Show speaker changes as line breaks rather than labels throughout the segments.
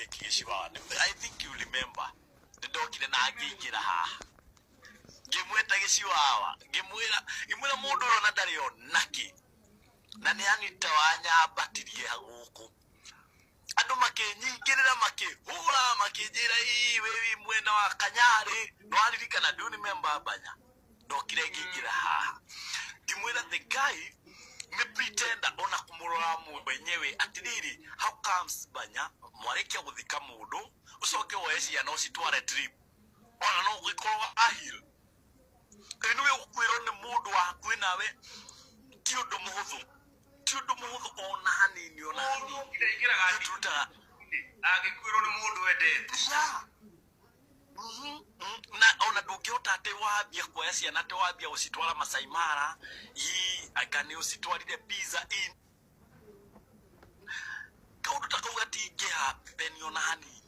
Gĩkĩ gĩciwawa, I think you remember, nĩ ndokire na ngĩingĩra haha ngĩmwĩta gĩciwawa, ngĩmwĩra mũndũ ũyũ ona ndarĩ onakĩ na nĩ Anita wanyambatirie gũkũ. Andũ makĩnyingĩrĩra, makĩhũra, makĩnjĩra, "Ii, wĩ wĩ mwena wa Kanyarĩ." Nĩwaririkana? Do you remember, Banya? Ndokire ngĩingĩra haha ngĩmwĩra the guy nĩ pretender, ona kũmũrora mwenyewe atĩrĩrĩ, how comes, Banya, mwarĩkia gũthika mũndũ ũcoke woe ciana ũcitware trip, ona no gũgĩkorwo ahil ĩ nĩwe ũkwĩrwo nĩ mũndũ wa hakuhĩ nawe? Ti ũndũ mũhũthũ, ti ũndũ mũhũthũ ona hanini, ona
Mũndũ
hanini.
ndaingĩraga
Tũrutaga
angĩkuĩrwo nĩ mũndũ wendete.
Yeah. Na ona ndũngĩhota atĩ wambia kuoya ciana, atĩ wambia gũcitwara Masai Mara, ii anga nĩ ũcitwarire Pizza Inn, kaũndũ ta kau gatingĩhappen ona hanini.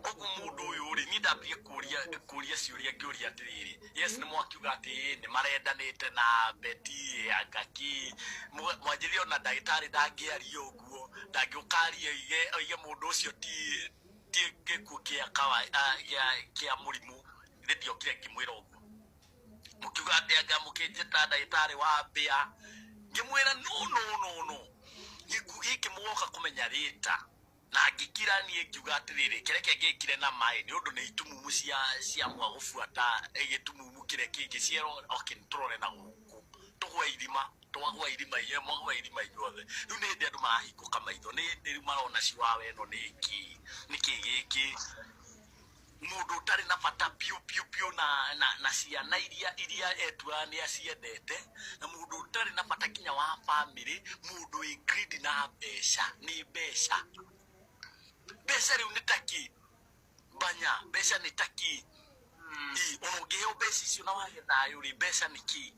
Koguo mũndũ ũyũ rĩ, niĩ ndambirie kũria kũria ciũria, ngĩũria atĩrĩrĩ, yes, nĩ mwakiuga atĩ ĩ, nĩ marendanĩte na Beti anga kĩ, mwanjĩrire ona ndagĩtarĩ ndangĩaria ũguo, ndangĩũkaria oige mũndũ ũcio ti gĩkuũ kĩa kĩa mũrimũ. Nĩ ndiokire ngĩmwĩra ũguo, mũkiuga atĩ anga mũkĩnjĩta ndagĩtarĩ wa mbĩa. Ngĩmwĩra no, no, no, no, gĩkuũ gĩkĩ mũgoka kũmenya rĩta. Na ngĩkira niĩ ngiuga atĩrĩrĩ, kĩreke ngĩkire na maĩ nĩ ũndũ nĩ itumumu cia ciamua gũbuata gĩtumumu kĩrĩa kĩngĩ cierwo, okay, nĩtũrore na gũkũ tũgwe irima, twagwa irima inyuĩ, mwagwa irima inyuothe. Rĩu nĩ hĩndĩ andũ marahingũka maitho, nĩ hĩndĩ rĩu marona ciwawa ĩno nĩ kĩ, nĩ kĩ gĩkĩ, mũndũ ũtarĩ na bata piũ piũ piũ na ciana iria etuaga nĩ aciendete, na mũndũ ũtarĩ na bata nginya wa family, mũndũ wĩ greedy na mbeca, nĩ mbeca, mbeca rĩu nĩ taki, Banya, mbeca nĩ taki. Ĩ, ona ũngĩheo mbeca icio na wage thayũ rĩ, mbeca nĩ kĩ?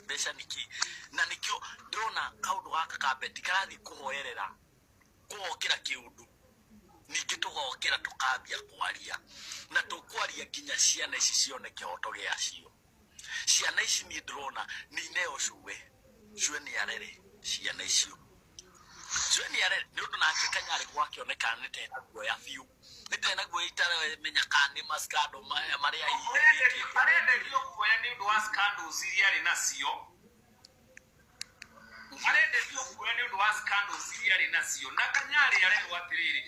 Mbeca nĩ kĩ? Na nĩkĩo ndĩrona kaũndũ gaka ka Beti karathiĩ kũhoerera, kũgokĩra kĩũndũ, ningĩ tũgokĩra tũkambia kwaria, na tũkwaria nginya ciana ici cione kĩhoto gĩacio. Ciana ici niĩ ndĩrona nĩ ineo cuwe, cuwe nĩ arere ciana icio, cuwe nĩ arere, nĩ ũndũ nake Kanyarĩ gwakĩonekana nĩ tena guoya biũ, nĩ tena guoya, itaramenya kana nĩ maskando marĩa ihithĩtie.
Arenderio guoya nĩ ũndũ wa scandals iria arĩ nacio, arenderio guoya nĩ ũndũ wa scandals iria arĩ nacio. Na Kanyarĩ arerwo atĩrĩrĩ,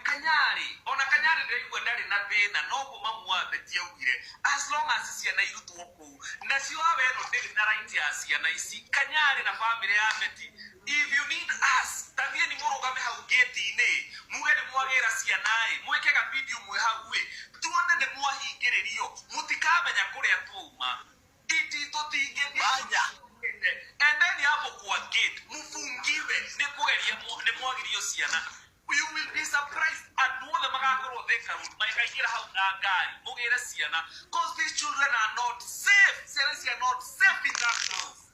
Kanyarĩ, ona Kanyarĩ ndĩraigua ndarĩ na thĩna noguo mamu wa Beti augire, as long as ciana irutwo kũu nacio awe ĩno ndĩrĩ na right ya ciana ici. Kanyarĩ na family ya Beti, if you need us, tathiĩ ni mũrũgame hau gate-inĩ, muge nĩ mwagĩra ciana ĩ, mwĩke ga video mwĩ hau ĩ, tuone nĩ mwahingĩrĩrio, mũtikamenya kũrĩa twauma iti tũtingĩthiĩ.
Banya.
Endeni hapo kwa gate mufungiwe nĩ kũgeria nĩ mwagirio ciana. You will be surprised, andũ othe magakorwo Thika Road makaingĩra hau na ngari mũgĩre ciana, cause these children are not safe. Ciana ici are not safe in that house.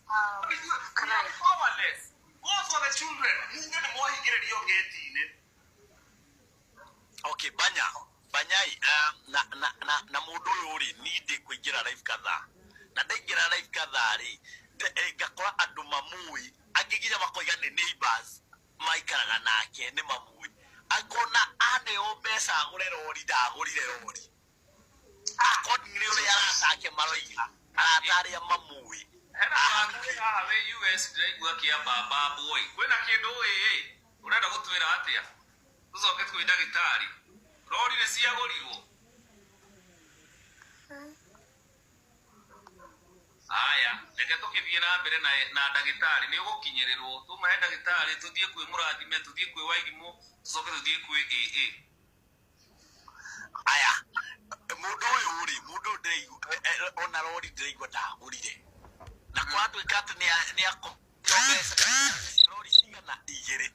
We are powerless. Go for the children, muge nĩ mwahingĩrĩrio gate-inĩ.
Okay, Banya, Banyai, na mũndũ ũyũ rĩ, niĩ ndĩ kũingĩra live kadhaa, na ndaingĩra live kadhaa rĩ, ngakora andũ mamũĩ, angĩ nginya makoiga nĩ neighbors maikaraga nake, nĩ mamũĩ, akona aneo mbeca agũre rori, ndagũrire rori accordingly ũrĩa arata ake maroiga, arata arĩa mamũĩ.
Hena mũrata haha wĩ US ndĩraigua kĩambamba boy, kwĩna kĩndũ ĩ ũrenda gũtwĩra atĩa? Tũcoke kwĩ ndagĩtarĩ, rori nĩ ciagũrirwo. Aya, reke tũkĩthiĩ na mbere na ndagĩtarĩ nĩ ũgũkinyĩrĩrwo, tũmahe ndagĩtarĩ, tũthiĩ kwĩ mũrathime, tũthiĩ kwĩ Wairimũ, tũcoke tũthiĩ kwĩ aa.
Aya, mũndũ ũyũ rĩ, mũndũ ũyũ ndĩraigua ona rori ndĩraigua ndagũrire, na kũratuĩka atĩ nĩ akorio mbeca cia rori cigana igĩrĩ.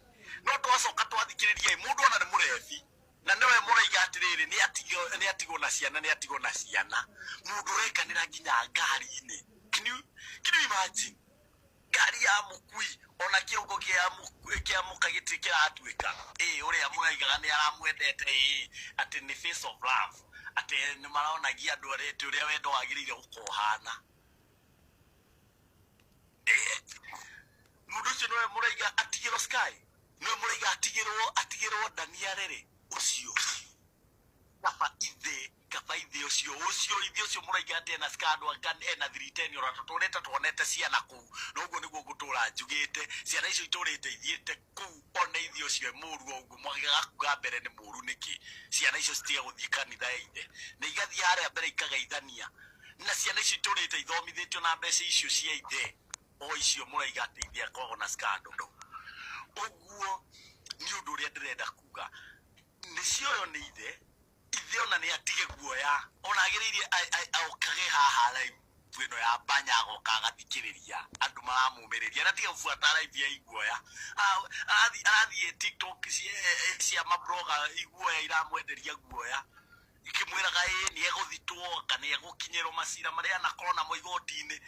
No twacoka twathikĩrĩria ĩ, mũndũ ona nĩ mũrebi, na nĩwe mũraiga atĩrĩrĩ, nĩ atigwo na ciana, nĩ atigwo na ciana, mũndũ ũrekanĩra nginya ngari-inĩ. Can you imagine ngari ya mũkui, ona kĩongo kĩa mũka gĩtirĩ kĩratuĩka ĩ ũrĩa mũraigaga nĩ aramwendete, ĩ atĩ nĩ face of love, atĩ nĩ maronagia andũ arĩa atĩ ũrĩa wendo wagĩrĩire gũkorwo ũhana. Mũndũ ũcio nĩwe mũraiga atigĩrwo Sky, nĩwe mũraiga atigĩrwo Daniel rĩ, ũcio. Ũcio ũcio ithe ũcio mũraiga atĩ ena scandal, anga ena 310, ona tũtũrĩte tuonete ciana kũu, na ũguo nĩguo ngũtũra njugĩte ciana icio itũrĩte ithiĩte kũu. Ona ithe ũcio e mũru o ũguo, mwagaga kuga mbere nĩ mũru nĩkĩ? Ciana icio citiga gũthiĩ kanitha ya ithe na igathiĩ harĩa mbere ikageithania na ciana icio itũrĩte ithomithĩtio na mbeca icio cia ithe, o icio mũraiga atĩ ithe akoragwo na scandal. Ũguo nĩ ũndũ ũrĩa ndĩrenda kuga nĩ cioyo nĩ ithe. Ithe ona nĩ atige guoya, ona agĩrĩire okage haha live ĩno ya Banya, agoka agathikĩrĩria andũ maramũmĩrĩria, na atige gũbuata live ya iguoya. Arathiĩ TikTok cia mabloga, iguoya iramwenderia guoya, ikĩmwĩraga ĩ nĩ egũthitwo kana egũkinyĩrwo macira marĩa anakorwo namo igoti-inĩ.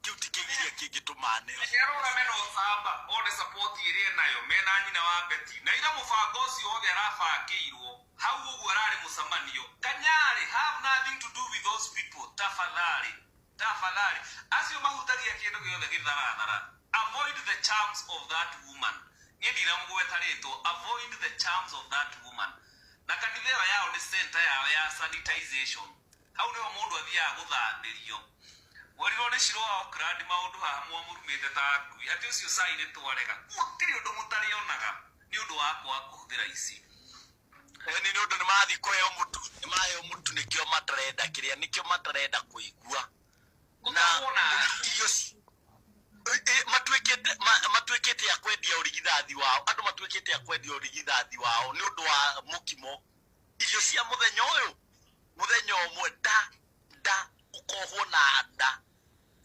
Kĩu ti kĩgiria kĩngĩtũma aneo.
Arũgame na ũcamba one support ĩrĩa enayo mena nyina wa Beti na ira mũbango ũcio wothe arabangĩirwo hau ũguo ararĩ mũcemanio. Kanyarĩ have nothing to do with those people. Tafadhali, tafadhali, acio mahutagia kĩndũ gĩothe gĩtharathara. Avoid the charms of that woman. Niĩ ndinamũgweta rĩtwa. Avoid the charms of that woman. Na kanitha ĩyo yao nĩ center yao ya sanitization. Hau nĩho mũndũ athiaga gũthambĩrio. Mwerirwo nĩ Shiro wa Auckland maũndũ haha mwamũrumĩte ta ngui atĩ ũcio cai nĩ twarega. Gũtirĩ ũndũ mũtarĩonaga nĩ ũndũ wa kwaga kũhũthĩra ici.
Ĩni nĩ ũndũ nĩ marathiĩ kũheo mũtu, nĩ maraheo mũtu, nĩkĩo matarenda kĩrĩa, nĩkĩo matarenda kũigua na
Gũtahwo na
irio matuĩkĩte a kwendia ũrigithathi wao. Andũ matuĩkĩte a kwendia ũrigithathi wao nĩ ũndũ wa mũkimo, irio cia mũthenya ũyũ, mũthenya ũmwe, nda nda ũkohwo na nda.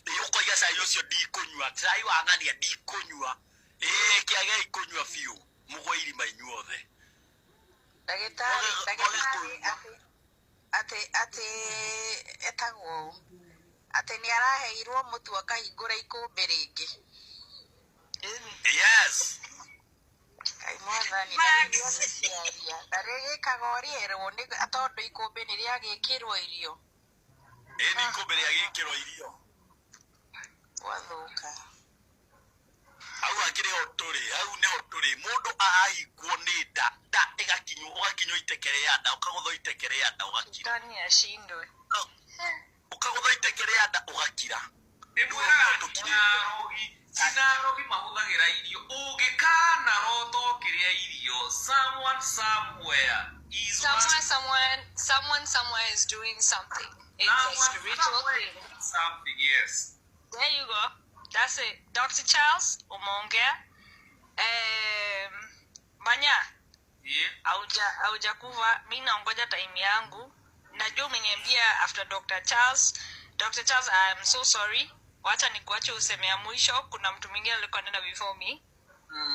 Ĩ ũkoiga cai ũcio ndikũnyua, cai wa ng'ania ndikũnyua. Ĩ kĩagei kũnyua biũ, mũgwe irima inyuothe.
Ndagĩtarĩ.
Mwage
Ndagĩtarĩ.
kũnyua.
Atĩ etagwo ũũ, atĩ nĩ araheirwo mũtu akahingũra ikũmbĩ rĩngĩ.
Yes.
Ngai mwathani, na rĩu ndiothe ciaria na rĩgĩkaga ũrĩa erwo nĩ tondũ ikũmbĩ nĩ rĩagĩkĩrwo irio.
Ĩ nĩ ikũmbĩ rĩagĩkĩrwo irio.
Gwathũka.
Hau hakĩrĩ ho tũrĩ, hau nĩho tũrĩ. Mũndũ arahingwo nĩ nda, nda ĩgakinywo, ũgakinywo iteke rĩa nda, ũkagũthwo iteke rĩa nda ũgakira.
Tony ashindwe.
Ũkagũthwo iteke rĩa nda ũgakira.
Nĩ
Rĩu
mwĩraga
ũguo tũkirĩte.
narogi narogi mahũthagĩra irio ũngĩkanarota ũkĩrĩa irio, someone somewhere is
Somewhere, someone, someone somewhere is doing something. It's a
someone
spiritual
somewhere
thing.
is doing something, yes.
There you go. That's it. Dr. Charles, umeongea. Manya,
Yeah.
haujakuva. Mi naongoja time yangu. Najua umeniambia after Dr. Charles. Dr. Charles, I am so sorry. Wacha nikuache useme ya mwisho. Kuna mtu mwingine alikuwa anaenda before me.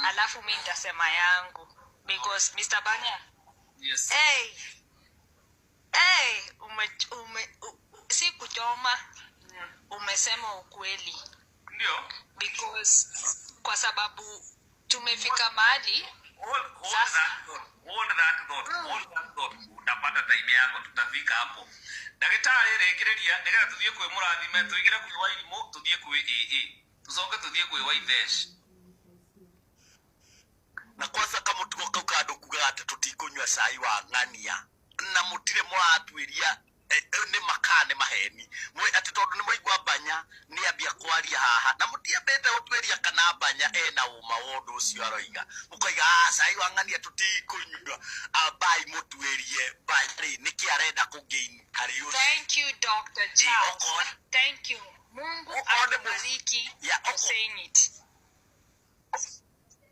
Alafu mi nitasema yangu. Because Mr. Banya,
Yes.
hey, hey, si kuchoma, umesema ukweli.
Ndio.
Because kwa sababu tumefika mahali
Hold
sasa.
that thought. Hold that thought. Hold that thought. Utapata time yako, tutafika hapo. Ndagĩtarĩ, rĩkĩrĩria nĩgetha tũthiĩ kwĩ mũrathime, tũingĩre kwĩ Wairimũ, tũthiĩ kwĩ AA, tũcoke tũthiĩ kwĩ Waithesh.
Na kwanza kamũtugo kau ka andũ kugaga atĩ tũtikũnyua cai wa ng'ania na mũtirĩ mũratuĩria nĩ makaa nĩ maheni. Atĩ tondũ nĩ mwaigua Banya nĩ ambia kwaria haha na mũtiambĩte gũtuĩria kana Banya ena ũma wa ũndũ ũcio aroiga, mũkoiga, "Ah, cai wa ng'ania tũtikũnyua." Ambai mũtuĩrie Banya rĩ nĩkĩ arenda kũgain harĩ ũcio.
Thank you, Dr.
Ĩ,
Charles.
okorwo
Thank you. Mungu
okorwo nĩ
akubariki
ya
for saying it.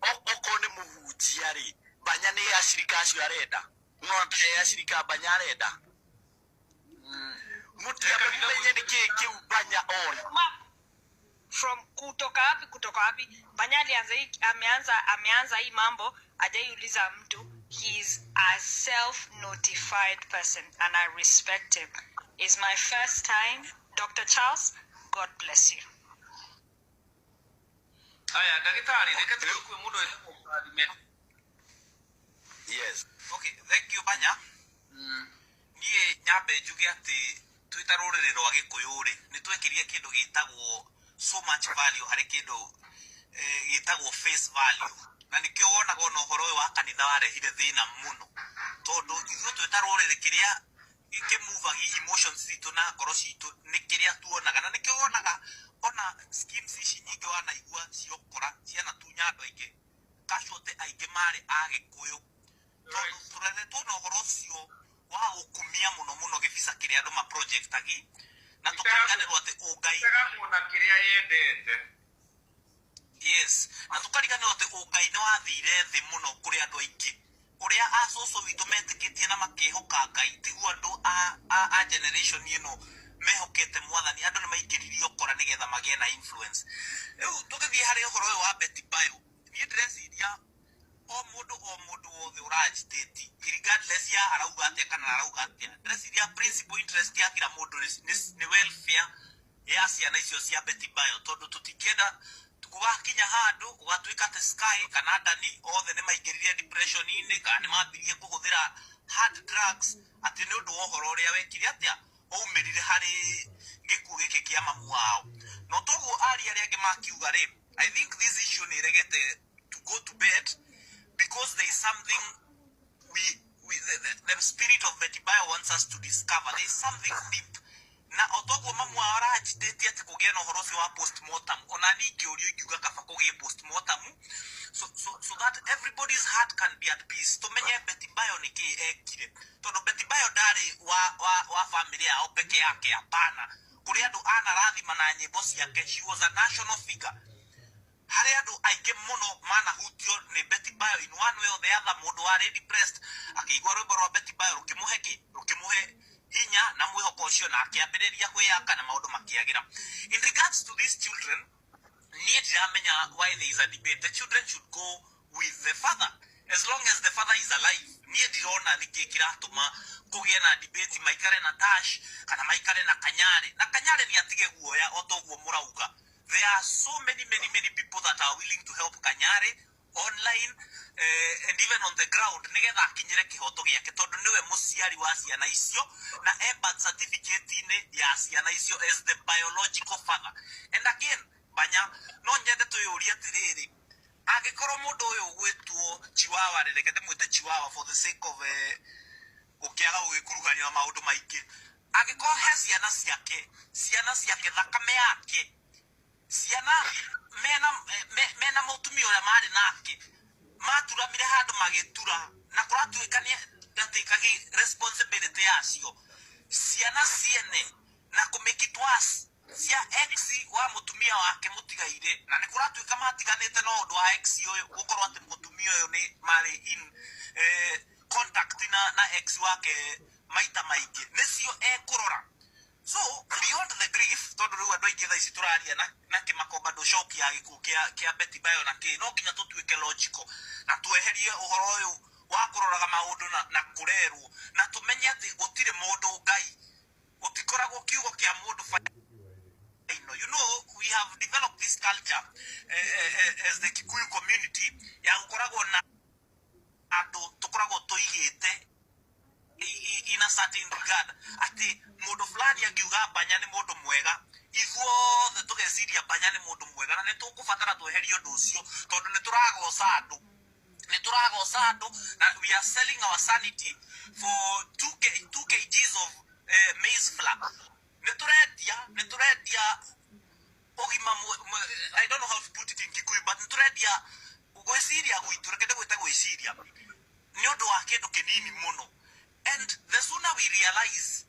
Okorwo nĩ mũhunjia rĩ, Banya nĩ acirika acio arenda, nona ta acirika Banya arenda, mũtiambe mũmenye nĩ kĩĩ kĩu Banya ona.
From kutoka wapi, kutoka wapi? Banya alianza hii, ameanza hii mambo hajaiuliza mtu. He's a self notified person and I respect him. It's my first time. Dr. Charles, God bless you.
Aya, ndagĩtarĩ, reke tũthiĩ kwĩ mũndũ wĩtagwo mũrathime.
Yes.
Okay, thank you, Banya. Niĩ nyambe njuge atĩ twĩ ta rũrĩrĩ rwa Gĩkũyũ rĩ, nĩ twekĩrire kĩndũ gĩtagwo so much value harĩ kĩndũ gĩtagwo face value, na nĩkĩo wonaga ona ũhoro ũyũ wa kanitha warehire thĩna mũno. Tondũ ithuĩ twĩ ta rũrĩrĩ kĩrĩa kĩmuvagi emotions citũ na ngoro citũ nĩ kĩrĩa tuonaga, na nĩkĩo wonaga ona schemes ici nyingĩ wanaigua ciokora cianatunya andũ aingĩ, casualty aingĩ marĩ a Gĩkũyũ, tondũ tũreretwo na ũhoro ũcio wa gũkumia mũno mũno gĩbica kĩrĩa andũ maprojectagi na tũkariganĩrwo atĩ ũngai
Ĩtegagwo na kĩrĩa yendete.
Yes, na tũkariganĩrwo atĩ ũngai nĩ wathire thĩ mũno kũrĩ andũ aingĩ. Ũrĩa acũcũ witũ metĩkĩtie na makĩhoka Ngai tiguo andũ a generation ĩno mehokete mwathani. Andũ nĩ maingĩririe ũkora nĩgetha magĩe na influence. Rĩu tũgĩthiĩ harĩ ũhoro ũyũ wa Betty Bayo, niĩ ndĩreciria o mũndũ wothe ũragitate, regardless ya arauga atĩa kana arauga atĩa, ndĩreciria principal interest ya kila mũndũ nĩ welfare ya ciana icio cia Betty Bayo, tondũ tũtingĩenda gũgakinya handũ gũgatuĩka atĩ Sky kana Dani othe nĩ maingĩrire depression-inĩ kana nĩ mambirie kũhũthĩra hard drugs atĩ nĩ ũndũ wa ũhoro ũrĩa wekire atĩa waumĩrire harĩ gĩkuũ gĩkĩ kĩa mamu wao. No toguo aria arĩa angĩ makiuga rĩ, I think this issue nĩ ĩregete to go to bed because there is something we the spirit of Betty Bayo wants us to discover. There is something deep. Na otoguo mamu wao aragitĩtie atĩ kũgĩe na ũhoro ũcio wa postmortem, ona niĩ ingĩũrio ingiuga kaba kũgĩe postmortem so that everybody's heart can be at peace, tũmenye Betty Bayo nĩ kĩĩ ekire, tondũ Betty Bayo ndarĩ wa family yao peke yake. Hapana, kũrĩ andũ anarathima na nyĩmbo ciake. She was a national figure. Harĩ andũ aingĩ mũno manahutio nĩ Betty Bayo in one way or the other. Mũndũ warĩ depressed akĩigua rwĩmbo rwa Betty Bayo rũkĩmũhe kĩ, rũkĩmũhe hinya na mwĩhoko ũcio, na akĩambĩrĩria kwĩyaka na maũndũ makĩagĩra. In regards to these children, niĩ ndiramenya why there is a debate. The children should go with the father as long as the father is alive. Niĩ ndirona nĩkĩ kĩratũma kũgĩe na debate maikare na Tash kana maikare na Kanyarĩ, na Kanyarĩ nĩ atige guoya. O toguo mũrauga, there are so many, many, many people that are willing to help Kanyarĩ online and even on the ground nigetha akinyire kihoto gĩake, tondũ nĩwe mũciari wa ciana icio na e birth certificate-inĩ ya ciana icio as the biological father. And again, Banya, no nyende twĩyũrie atĩrĩrĩ, angĩkorwo mũndũ ũyũ ũgwĩtwo Chiwawa rĩ, reke ndĩmwĩte Chiwawa for the sake of gũkĩaga gũgĩkuruhanio na maũndũ maingĩ, angĩkorwo he ciana ciake, ciana ciake, thakame yake, ciana mena mũtumia ũrĩa marĩ nake maturamire handũ magĩtura na kũratuĩka nĩ ndatĩkagi responsibility yacio ciana ciene na kũ make it worse, cia ex wa mũtumia wake mũtigaire, na nĩ kũratuĩka matiganĩte no ũndũ wa ex ũyũ gũkorwo atĩ mũtumia ũyũ nĩ marĩ in contact na ex wake maita maingĩ, nĩcio ekũrora. So beyond the grief, tondũ rĩu andũ aingĩ thaa ici tũraria na kĩmako bado shock ya gĩkuũ kĩa Betty Bayo na kĩ, no nginya tũtuĩke logical na tweherie ũhoro ũyũ wa kũroraga maũndũ na kũrerwo, na tũmenye atĩ gũtirĩ mũndũ Ngai, gũtikoragwo kiugo kĩa mũndũ final. We have developed this culture as the Kikuyu community ya gũkoragwo na andũ tũkoragwo tũigĩte in a certain regard, atĩ mũndũ fulani angiuga Banya nĩ mũndũ mwega, ithuothe tũgeciria Banya nĩ mũndũ mwega, na nĩ tũkũbatara tweherie ũndũ ũcio, tondũ nĩ tũragoca andũ, nĩ tũragoca andũ na we are selling our sanity for 2 kgs of maize flour. Nĩ tũrendia ũgima I don't know how to put it in Kikuyu, but nĩ tũrendia gwĩciria gwitũ, reke ndĩgwĩte gwĩciria, nĩ ũndũ wa kĩndũ kĩnini mũno. And the sooner we realize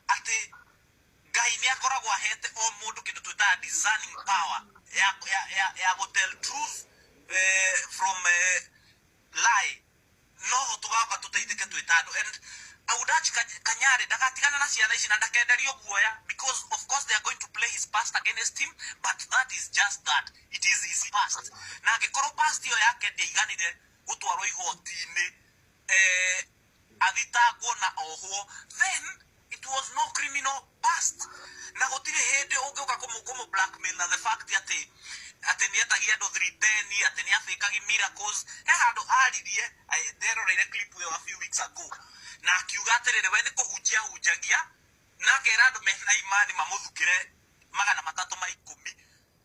atĩ Ngai nĩ akoragwo ahete o mũndũ kĩndũ twĩtaga discerning power ya gũtell truth from lie, noho tũgoka tũteithĩke twĩ ta andũ. And I would urge Kanyari ndagatigane na ciana ici na ndakenderio guoya, because of course they are going to play his past against him, but that is just that, it is his past. Na angĩkorwo past ĩyo yake ndĩaiganire gũtwarwo igoti-inĩ athitangwo na ohwo, then it was no criminal past, na gũtirĩ hĩndĩ ũngĩũka kũmũ blackmail na the fact atĩ nĩ etagia andũ 310, atĩ nĩ abĩkagi miracles. He handũ aririe, nderoreire clip ĩyo a few weeks ago, na akiuga atĩrĩrĩ, we nĩ kũhunjia hunjagia na akera andũ mena imani mamũthukĩre 310.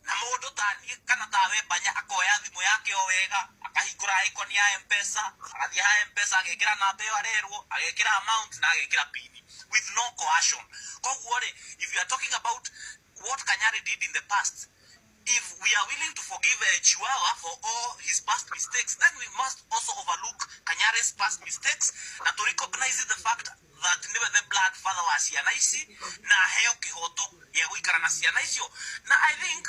Na mũndũ ta niĩ kana tawe Banya akoya thimũ yake o wega, akahingũra icon ya M-Pesa, agathiĩ ha M-Pesa, agekĩra namba ĩyo arerwo, agekĩra amount na agekĩra pin with no coercion. Koguo rĩ, if you are talking about what Kanyari did in the past, if we are willing to forgive Chihuahua for all his past mistakes, then we must also overlook Kanyari's past mistakes na to recognize the fact that niwe the blood father wa ciana ici na aheo kihoto gĩa gũikara na ciana icio. Na I think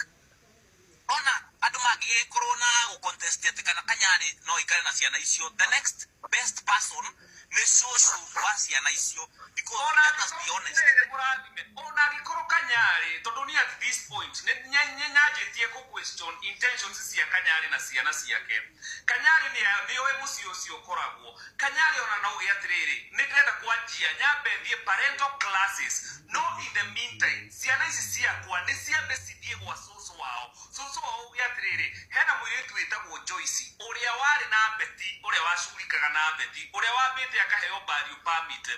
ona andũ mangĩgĩkorwo na gũcontest atĩ kana Kanyari no aikare na ciana icio, the next best person nĩ cũcũ wa ciana icio, because let us be honest.
Mũrathime, ona angĩkorwo Kanyarĩ, tondũ ni at this point nĩ nyanjĩtie kũ question intentions cia Kanyarĩ na ciana ciake. Kanyarĩ nĩ oĩ mũciĩ ũcio ũkoragwo. Kanyarĩ ona no uge atĩrĩrĩ, nĩ ndĩrenda kwanjia nyambe thiĩ parental classes, no in the meantime ciana ici ciakwa nĩ ciambe cithiĩ gwa cũcũ wao. Cũcũ wao uge atĩrĩrĩ, hena mũirĩtu wĩtagwo Joyce ũrĩa warĩ na Beti, ũrĩa wacugurikaga na Beti, ũrĩa wambĩte akaheo burial permit.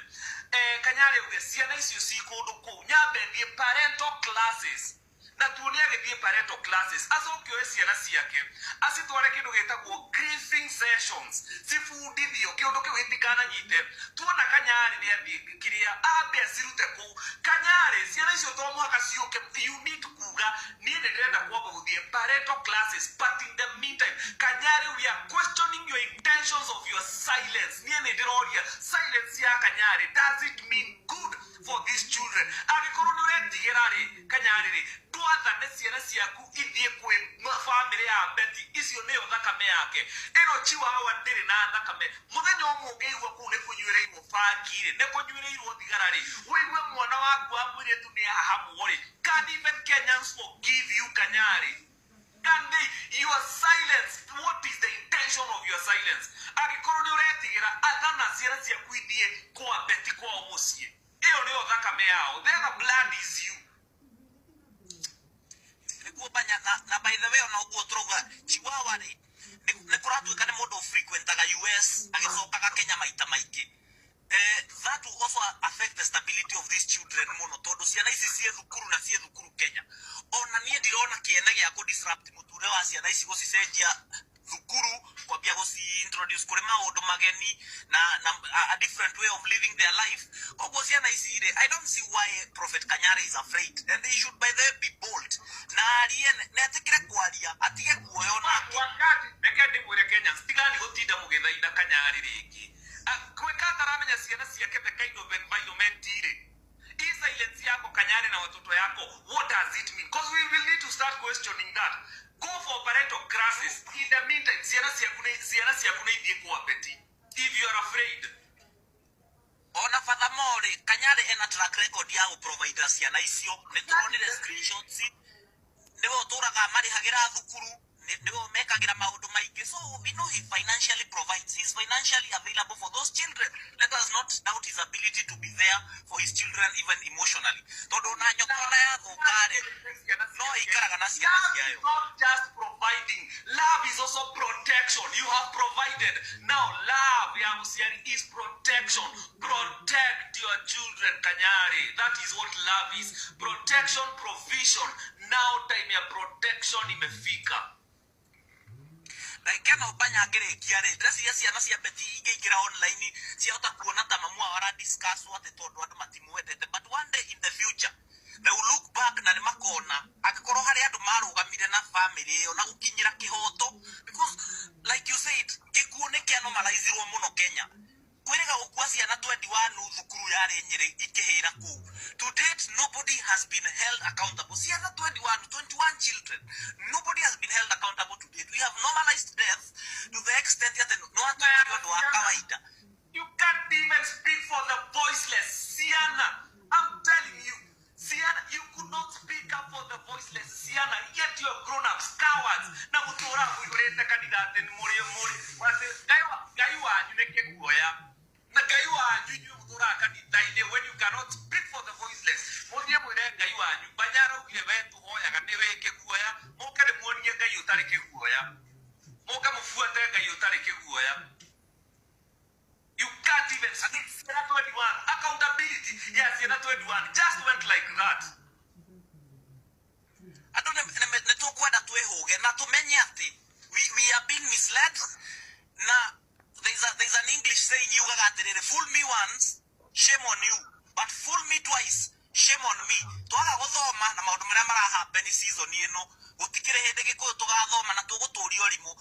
Kanyarĩ uge ciana icio ci kũndũ kũu, nyambe thiĩ parental classes, na tuone agĩthiĩ parental classes, acoke oe ciana ciake acitware kĩndũ gĩtagwo grieving sessions, cibundithio kĩũndũ kĩu gĩtikananyite. Tuona Kanyarĩ nĩ athiĩ kĩrĩa ambe acirute kũu. Kanyarĩ, ciana icio to mũhaka ciũke. You need kuga niĩ nĩ ndĩrenda kwamba gũthiĩ parental classes, but in the meantime, Kanyarĩ, we are questioning your intentions of your silence. Niĩ nĩ ndĩroria silence ya Kanyarĩ, does it mean good for these children? Angĩkorwo nĩ ũretigĩra rĩ, Kanyarĩ rĩ, ndwathane ciana ciaku ithiĩ kwĩ bamĩrĩ ya Beti. Icio nĩyo thakame yake. Ĩno Chihuahua ndĩrĩ na thakame. Mũthenya ũmwe ũngĩigua kũu nĩ kũnyuĩrĩirwo bangi rĩ, nĩ kũnyuĩrĩirwo thigara rĩ, wĩigue mwana waku wa mũirĩtu nĩ ahahamwo rĩ, can even Kenyans forgive you, Kanyarĩ? Can they? Your silence, what is the intention of your silence? Angĩkorwo nĩ ũretigĩra, athana ciana ciaku ithiĩ kwa Beti kwao mũciĩ. Ĩyo nĩyo thakame yao. The other blood is you.
Nĩguo, Banya. Na by the way, ona ũguo tũrauga Chihuahua rĩ, nĩ kũratuĩka nĩ mũndũ frequentaga US, agĩcokaga Kenya maita maingĩ. That will also affect the stability of these children mũno, tondũ ciana ici ciĩ thukuru na ciĩ thukuru Kenya. Ona niĩ ndirona kĩene gĩa kũ disrupt mũtũrĩre wa ciana ici, gũcicenjia thukuru, kwambia gũci introduce kũrĩ maũndũ mageni na a different way of living their life. Koguo ciana ici rĩ, I don't see why Prophet Kanyari is afraid, and he should by the way be bold na arie, na etĩkĩre kwaria, atige kuoya onake.
Wakati reke ndĩmwĩre, Kenyans, tigani gũtinda mũgĩthaitha Kanyarĩ rĩngĩ. Gwĩka ataramenya ciana ciake the kind of environment rĩ. Hii silence yako, Kanyari, na watoto yako, what does it mean? Because we will need to start questioning that. Go for parental classes. In the meantime, ciana ciaku nĩ ithiĩ kwa Beti if you are afraid.
Ona furthermore, Kanyari ena track record ya gũprovide ciana icio. Nĩ turonire screenshots, nĩwe ũtũraga marĩhagĩra thukuru, nĩwe mekagĩra maũndũ maingĩ, so we know he financially provides. He is financially available for those children. Let us not doubt his ability to be there for his children, even emotionally, tondũ ona nyoka ona yathũka rĩ, no ĩikaraga na ciana
Love is
ciayo.
Not just providing. Love is also protection. You have provided. Now, love ya mũciari is protection. Protect your children, Kanyari. That is what love is. Protection, provision. Now time ya protection imefika.
Na keno, Banya, ngĩrĩkia rĩ, ndĩreciria ciana cia Beti ingĩingĩra online ciahota kuona ta mamu wao aradiscuss atĩ tondũ andũ matimwendete, but one day in the future they will look back na nĩ makona angĩkorwo harĩ andũ marũgamire na family ĩyo na gũkinyĩra kĩhoto, because like you said, gĩkuũ nĩ kĩanomalizirwo mũno Kenya. Kwĩrĩga gũkua ciana 21 thukuru yarĩ Nyĩrĩ ikĩhĩra kũu, to date nobody has been held accountable. Ciana 21, 21 children, nobody has been held accountable to date. We have normalized death to the extent atĩ no atuĩkire ũndũ wa kawaida.
You can't even speak for the voiceless. Siana, I'm telling you. Siana, you could not speak up for the voiceless. Siana, yet you are grown-ups, cowards. Na mutura muihurite kanitha atĩ nĩ mũrĩ atĩ Ngai wanyu nĩ kĩguoya. Na Ngai wanyu inyuĩ mũtũraga kanitha-inĩ, when you cannot speak for the voiceless. Mũthiĩ mwĩre Ngai wanyu, Banya araugire we tũhoyaga nĩ wĩ kĩguoya. Mũke ndĩmuonie Ngai ũtarĩ kĩguoya. Mũke mũbuate Ngai ũtarĩ kĩguoya. You can't even speak. Ciana 21. Accountability. Yes, Ciana 21. Just went like that.
Andũ nĩ tũkwenda twĩhũge na tũmenye atĩ we are being misled. Na there's an English saying yugaga atĩrĩrĩ, "Fool me once, shame on you, but fool me twice, shame on me." Twaga gũthoma na maũndũ marĩa marahappen season ĩno, gũtikĩrĩ hĩndĩ Gĩkũyũ tũgathoma na tũgũtũria ũrimũ.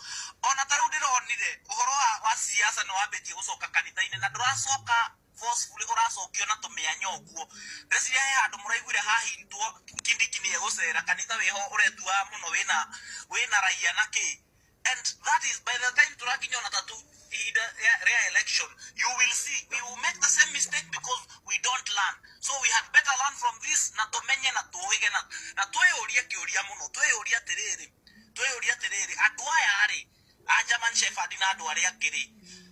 Ona ta rĩu ndĩronire ũhoro wa siasa nĩ wambĩtie gũcoka kanitha-inĩ, na ndũracoka forcefully, ũracokio na tũmĩanya ũguo. Ndĩreciria he handũ mũraiguire hahintwo Kindiki nĩ egũcera kanitha wĩho ũretua mũno wĩna raia na kĩ. And that is, by the time tũrakinya ona tatu ihinda rĩa election, you will see we will make the same mistake because we don't learn. So we had better learn from this na tũmenye na tũhĩge na twĩyũrie kĩũria mũno, twĩyũrie atĩrĩrĩ, andũ aya rĩ, a German Shepherd na andũ arĩa angĩ rĩ,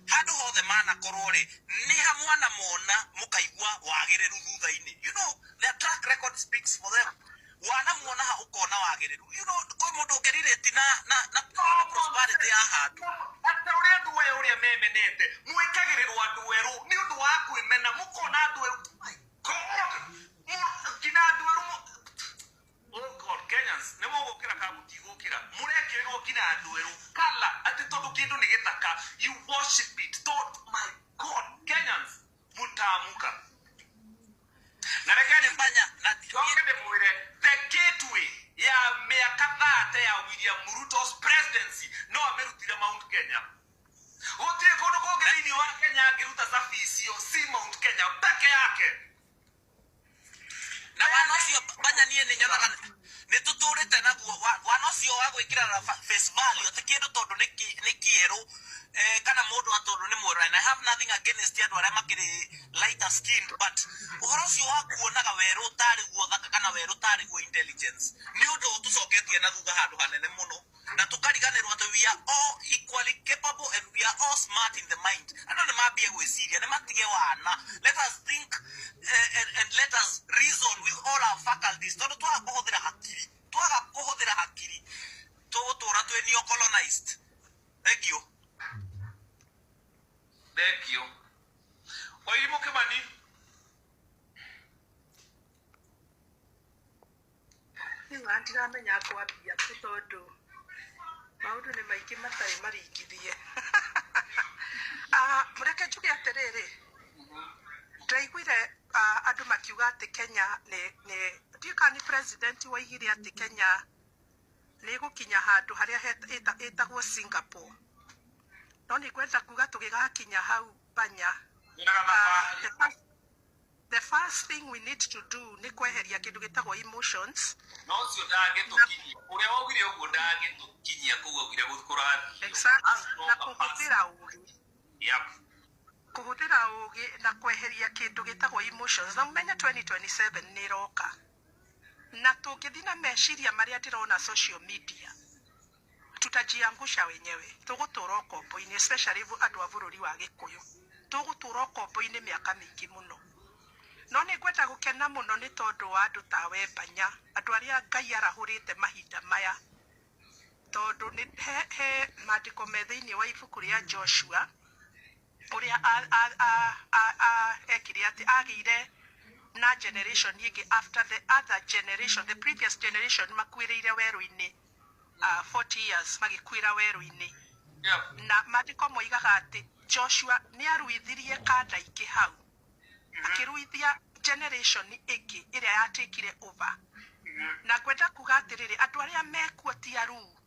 handũ hothe manakorwo rĩ, nĩ ha mwana mona mũkaigua wagĩrĩru thutha-inĩ. Their track record speaks for them. Wanamuona ha ũkona wagĩrĩru. Kwĩ mũndũ ũngĩrirĩti na prosperity ya handũ.
Ata ũrĩa andũ aya ũrĩa memenete, mwĩkagĩrĩrwo andũ erũ nĩ ũndũ wa kwĩmena, mũkona andũ erũ. My God. Nginya andũ erũ oh God, Kenyans, nĩ mũgũkĩra kana mũtigũkĩra? Mũrekĩrĩrwo nginya andũ erũ kala atĩ tondũ kĩndũ nĩ gĩthaka, you worship it. Tondũ, my God, Kenyans, mũtamuka na reke
nĩ banya na
njoke ndĩmwĩre, the gateway ya mĩaka 30 ya William Ruto's presidency no amĩrutire Mount Kenya. Gũtirĩ kũndũ kũngĩ thĩinĩ wa Kenya angĩruta cabi icio, si Mount Kenya peke yake.
Na wana ũcio banya, niĩ nĩ nyonaga nĩ tũtũrĩte naguo wana ũcio wa gwĩkĩra na face value atĩ kĩndũ tondũ nĩ kĩerũ, kana mũndũ atondũ nĩ mwerũ. And I have nothing against andũ arĩa makĩrĩ lighter skinned, but ũhoro ũcio wa kuonaga werũ tarĩ guo thaka kana werũ tarĩ guo intelligence nĩ ũndũ ũtũcoketie na thutha handũ hanene mũno, na tũkariganĩrwo atĩ we are all equally capable and we are all smart in the mind. Andũ nĩ mambie gwĩciria, nĩ matige wana. Let us think and let us reason with all our faculties, tondũ twaga kũhũthĩra hakiri tũgũtũra twĩ neo-colonized. Thank you.
Thank you, Wairimu Kimani.
Rĩu ona ndiramenya kwambia kũ, tondũ maũndũ nĩ maingĩ matarĩ maringithie. Ah, reke njuge atĩrĩrĩ, ndaiguire andũ makiuga atĩ Kenya nĩ ndiũĩ kana nĩ president waigire atĩ Kenya nĩ ĩgũkinya handũ harĩa ĩtagwo Singapore, no nĩ ngwenda kuga tũgĩgakinya hau, banya,
Nyonaga thabarĩ.
The first thing we need to do nĩ kweheria kĩndũ gĩtagwo emotions.
No ũcio ndangĩtũkinyia, ũrĩa waugire ũguo ndangĩtũkinyia kũu augire kũrathio.
Exactly, na kũhũthĩra ũgĩ. Kũhũthĩra ũgĩ na kweheria kĩndũ gĩtagwo emotions, na mũmenye 2027 nĩ ĩroka, na tũngĩthiĩ na meciria marĩa ndĩrona social media, tutajiangusha wenyewe. Tũgũtũra ũkombo-inĩ, especially andũ a bũrũri wa Gĩkũyũ, tũgũtũra ũkombo-inĩ mĩaka mĩingĩ mũno. No nĩ ngwenda gũkena mũno nĩ tondũ wa andũ ta we Banya, andũ arĩa Ngai arahũrĩte mahinda maya, tondũ nĩ he maandĩko me thĩinĩ wa ibuku rĩa Joshua ũrĩa ekire atĩ agĩire na generation ĩngĩ after the other generation, the previous generation makuĩrĩire werũ-inĩ, 40 years magĩkuĩra werũ-inĩ. Na maandĩko moigaga atĩ Joshua nĩ aruithirie kanda ingĩ hau, akĩruithia generation ĩngĩ ĩrĩa yatekire over. Na ngwenda kuga atĩrĩrĩ, andũ arĩa mekuo ti aruu,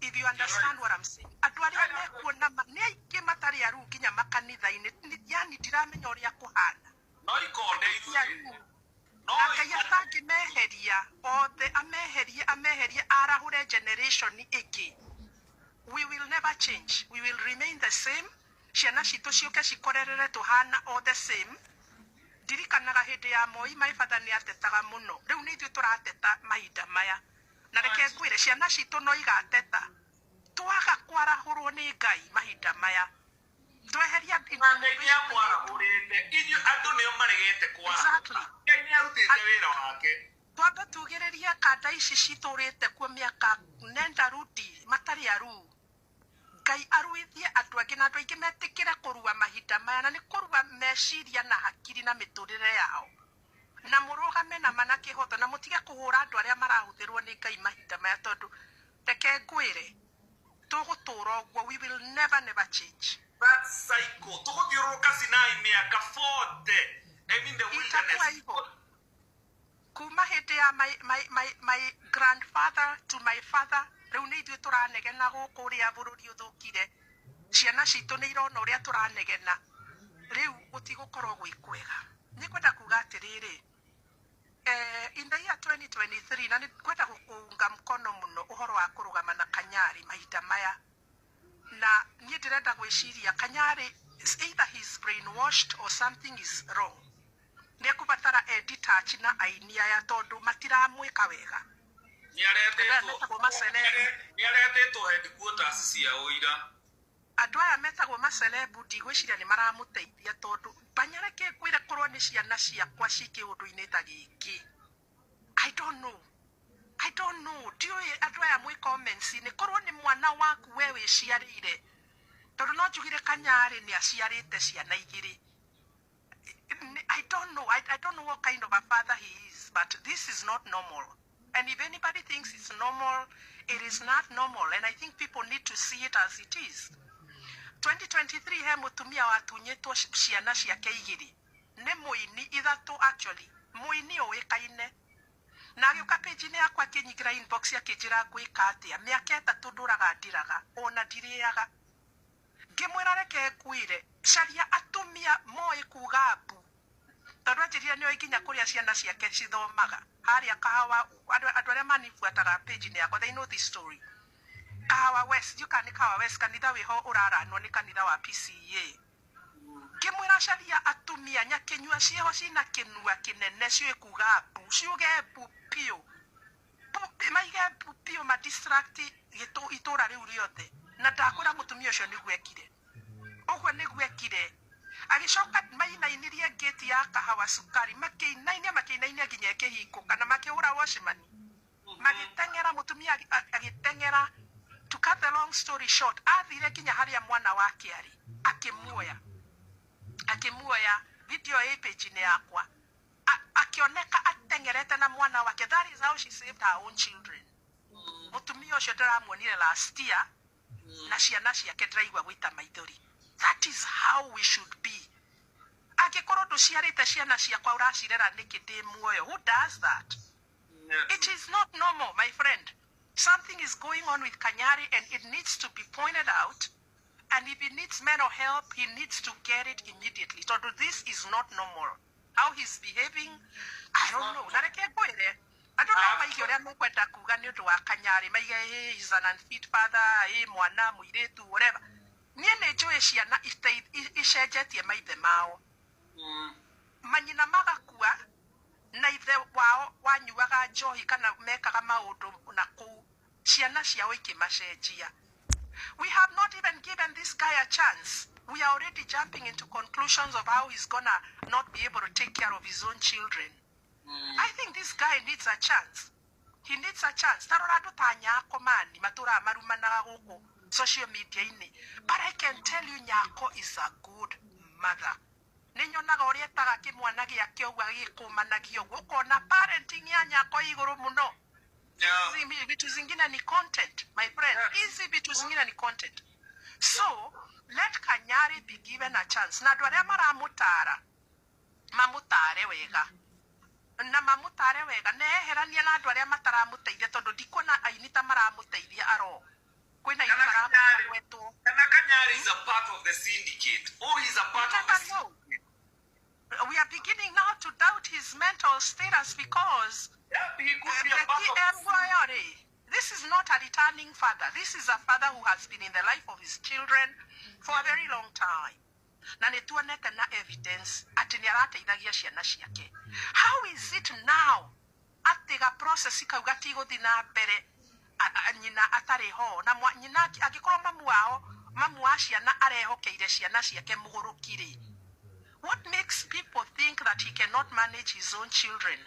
if you understand what I'm saying. Andũ arĩa mekuo na nĩ aingĩ matarĩ aruu nginya makanitha-inĩ. Yani ndiramenya ũrĩa kũhana.
No ikonde
Ti aruu.
irutĩte no
Na Ngai atangĩmeheria othe, ameherie, ameherie, arahũre generation ĩngĩ, we will never change, we will remain the same. Ciana citũ ciũke cikorerere tũhana all the same. Ndirikanaga hĩndĩ ya Moi, my father nĩ atetaga mũno. Rĩu nĩ ithuĩ tũrateta mahinda maya, na reke ngwĩre, ciana citũ no igateta twaga kwarahũrwo nĩ Ngai mahinda maya, tweheria
Na Ngai nĩ amwarahũrĩte, inyuĩ andũ nĩo maregete kwarahũka.
Exactly.
Ngai nĩ arutĩte wĩra wake.
Twambe tugĩrĩrie kanda ici citũrĩte kuo mĩaka nenda rudi matarĩ aruu. Ngai aruithie andũ angĩ, na andũ aingĩ metĩkĩre kũrua mahinda maya, na nĩ kũrua meciria na hakiri na mĩtũrĩre yao. Na mũrũgame na mana kĩhoto na mũtige kũhũra andũ arĩa marahũthĩrwo nĩ Ngai mahinda maya, tondũ reke ngwĩre, tũgũtũra ũguo, we will never never change.
That cycle tũgũthiũrũrũka Sinai mĩaka 40, I mean the
Itakuwa
wilderness.
Hivyo kuma hĩndĩ ya my grandfather to my father, rĩu nĩ ithuĩ tũranegena gũkũ ũrĩa bũrũri ũthũkire. Ciana citũ nĩ irona ũrĩa tũranegena. Rĩu gũtigũkorwo gwĩ kwega. Nĩ kwenda kuga atĩrĩrĩ, in the year 2023, na nĩ kwenda gũkũunga mkono mũno ũhoro wa kũrũgama na Kanyari mahinda maya, na niĩ ndĩrenda gwĩciria Kanyari is either he's brainwashed or something is wrong. Nĩ ekũbatara editach na aini aya, tondũ matiramwĩka wega. Andũ aya metagwo maceleb.
Nĩ aretĩtwo headquarters cia ũira.
Andũ aya metagwo macelebu, ndigwĩciria nĩ maramũteithia, tondũ banyareke ngwĩre, korwo nĩ ciana ciakwa ci kĩũndũ-inĩ ta gĩkĩ, I don't know, I don't know. Ndiũĩ andũ aya mwĩ comments-inĩ, korwo nĩ mwana waku we wĩciarĩire, tondũ no njugire Kanyarĩ nĩ aciarĩte ciana igĩrĩ. I don't know. I don't know what kind of a father he is, but this is not normal. And if anybody thinks it's normal, it is not normal. And I think people need to see it as it is. 2023, he mutumia watunyĩtwo ciana ciake igĩrĩ nĩ mũini, ithatũ actually, mũini ũĩkaine, na agĩũka page-inĩ yakwa, akĩnyingĩra inbox, akĩnjĩra, "Ngwĩka atĩa? Mĩaka 3 ndũraga ndiraga ona ndirĩaga." Ngĩmwĩra, "Reke ngwĩre, caria atumia moĩ kuga mbu," tondũ anjĩrire nĩoĩ nginya kũrĩa ciana ciake cithomaga harĩa Kahawa. Andũ arĩa manibuataga page-inĩ yakwa, they know this story. Kahawa West, ndiũ kana nĩ Kahawa West, kanitha wĩho ũraranwo nĩ kanitha wa PCEA. Ngĩmwĩra, "Caria atumia nyakĩnyua ciĩho cina kĩnua kĩnene, ciũĩ kuga mbu, ciuge mbu piũ, maige mbu piũ, madistract itũra rĩu rĩothe." Na ndakwĩra, mũtumia ũcio nĩguo ekire ũguo, nĩguo ekire. Agĩcoka mainainirie ngĩti ya Kahawa Cukari, makĩinainia, makĩinainia nginya ĩkĩhingũka, na makĩhũra watchman, magĩteng'era, mũtumia agĩteng'era. To cut the long story short, athire nginya harĩa mwana wake arĩ, akĩmuoya, akĩmuoya. Video ĩ page-inĩ yakwa. Akĩoneka ateng'erete na mwana wake. That is how she saved her own children. Mũtumia ũcio ndĩramuonire last year na ciana ciake, ndĩraigua gũita maithori. That is how we should be. Angĩkorwo ndũciarĩte ciana ciakwa, ũracirera nĩkĩ ndĩ muoyo? Who does that? It is not normal, my friend. Something is going on with Kanyari and it needs to be pointed out, and if he needs mental help, he needs to get it immediately, tondũ this is not normal, how he's behaving. I don't know. Na reke ngwĩre, andũ no maige ũrĩa mekwenda kuga nĩ ũndũ wa Kanyarĩ, maige, "Hey, he's an unfit father, hey, mwana mũirĩtu," whatever. Niĩ nĩ njũĩ ciana icenjetie maithe mao, manyina magakua na ithe wao wanyuaga njohi kana mekaga maũndũ na kũu, ciana ciao ikĩmacenjia. We have not even given this guy a chance. We are already jumping into conclusions of how he's gonna not be able to take care of his own children. I think this guy needs a chance. He needs a chance. Tarora andũ ta Nyako mani matũraga marumanaga gũkũ social media-inĩ, but I can tell you Nyako is a good mother. Nĩ nyonaga ũrĩa etaga kĩmwana gĩake ũguo, agĩkũmanagia ũguo, ũkona parenting ya Nyako ĩ igũrũ mũno. Hizi vitu zingine ni content, my friend. Hizi vitu zingine ni content. So let Kanyari be given a chance, na andũ arĩa maramũtara mamũtare wega, na mamũtare wega, neherania na andũ arĩa mataramũteithia, tondũ ndikuona aini ta maramũteithia aro kwĩna aini
Kana Kanyari,
maramũtwetwo.
Kana Kanyari is a part of the syndicate. Oh, he's a
You
part of
never
the
know. We are beginning now to doubt his mental status because
Yeah, he could be a
the
part of the
TMYRA, this is not a returning father. This is a father who has been in the life of his children for a very long time. Na nĩ tuonete na evidence atĩ nĩ arateithagia ciana ciake. How is it now atĩ ga process kau gatigũthiĩ na mbere nyina atarĩ ho? Na nyina angĩkorwo mamu wao, mamu wa ciana arehokeire ciana ciake mũgũrũki rĩ, what makes people think that he cannot manage his own children?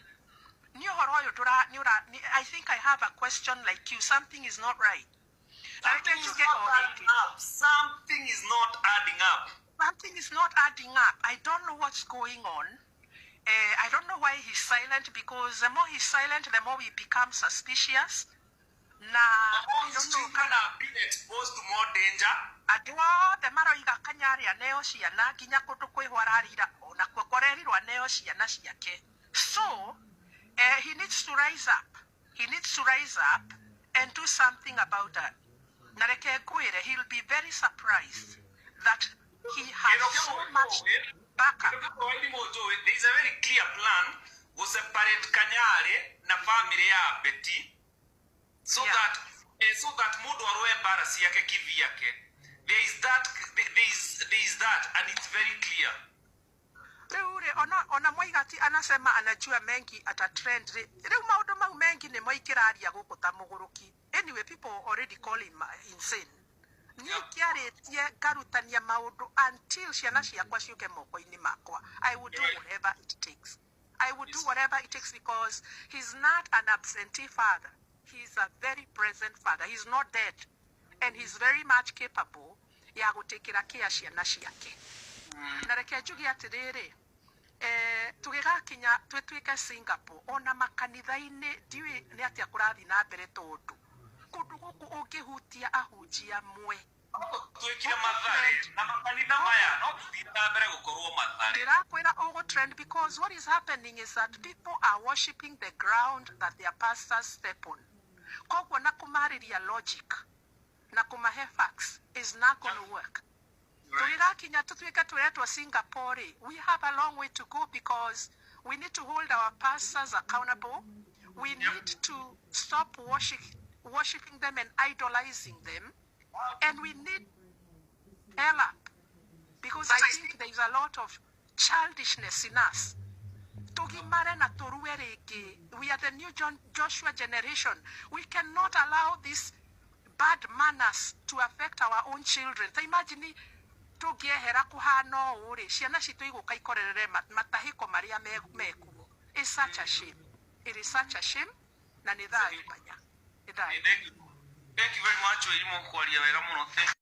Nĩ ũhoro ũyũ ndũra nĩ ũra I think I have a question like you. Something is not right. Na reke
Something is
njuge
not
o
adding
rĩngĩ,
up. Something is not adding up.
Something is not adding up. I don't know what's going on. I don't know why he's silent, because the more he's silent, the more we become suspicious. Na I
All
don't know
children
kana
are being exposed to more danger.
Andũ othe maroiga Kanyarĩ aneo ciana nginya kũndũ kwĩho ararira onakuo korerirwo aneo ciana ciake. So he needs to rise up. He needs to rise up and do something about that. Na reke ngwĩre, he'll be very surprised that he has
Kĩndũ
so
kĩmwe
much
njũĩ,
backup.
kĩndũ kĩmwe Wairimũ njũĩ, there is a very clear plan gũ separate Kanyarĩ na family ya Betty so
Yeah.
that so that mũndũ arũe mbara ciake kivyake. There is that, there is that, and it's very clear.
Rĩu rĩ, ona Mwaigati anasema anajua mengi ata trend rĩ, rĩu maũndũ mau mengi nĩmo ingĩraria gũkũ ta mũgũrũki. Anyway, people already call him insane. Niĩ ngĩarĩtie ngarutania maũndũ until ciana ciakwa ciũke moko-inĩ makwa. I will do whatever it takes. I will do whatever it takes, because he's not an absentee father. He's a very present father. He's not dead, and he's very much capable ya gũtĩkĩra kĩa ciana ciake. Na reke njuge atĩrĩrĩ, tũgĩgakinya twĩtuĩke Singapore, ona makanitha-inĩ ndiũĩ nĩ atĩa kũrathiĩ na mbere, tondũ kũndũ gũkũ ũngĩhutia ahunjia amwe
Twĩkire Mathare na makanitha maya no tũthiĩ na mbere gũkorwo Mathare.
Ndĩrakwĩra ũgũ trend, because what is happening is that people are worshiping the ground that their pastors step on. Koguo na kũmarĩria logic na kũmahe facts is not going to work. Tũgĩgakinya tũtuĩke twĩretwo Singapore rĩ, we have a long way to go, because we need to hold our pastors accountable. We need to stop worshiping them and idolizing them, and we need hell up, because I think there is a lot of childishness in us. Tũgimare na tũrue rĩngĩ. We are the new Joshua generation. We cannot allow this bad manners to affect our own children. Ta imagine tũngĩehera kũhana ũũ rĩ, ciana citũ igũka ikorerere matahĩko marĩa mekuo. It's such a shame. It is such a shame. Na nĩ thayũ, Panya, nĩ thayũ.
Thank you. Thank you very much, Wairimũ, kwaria wega mũno. Thank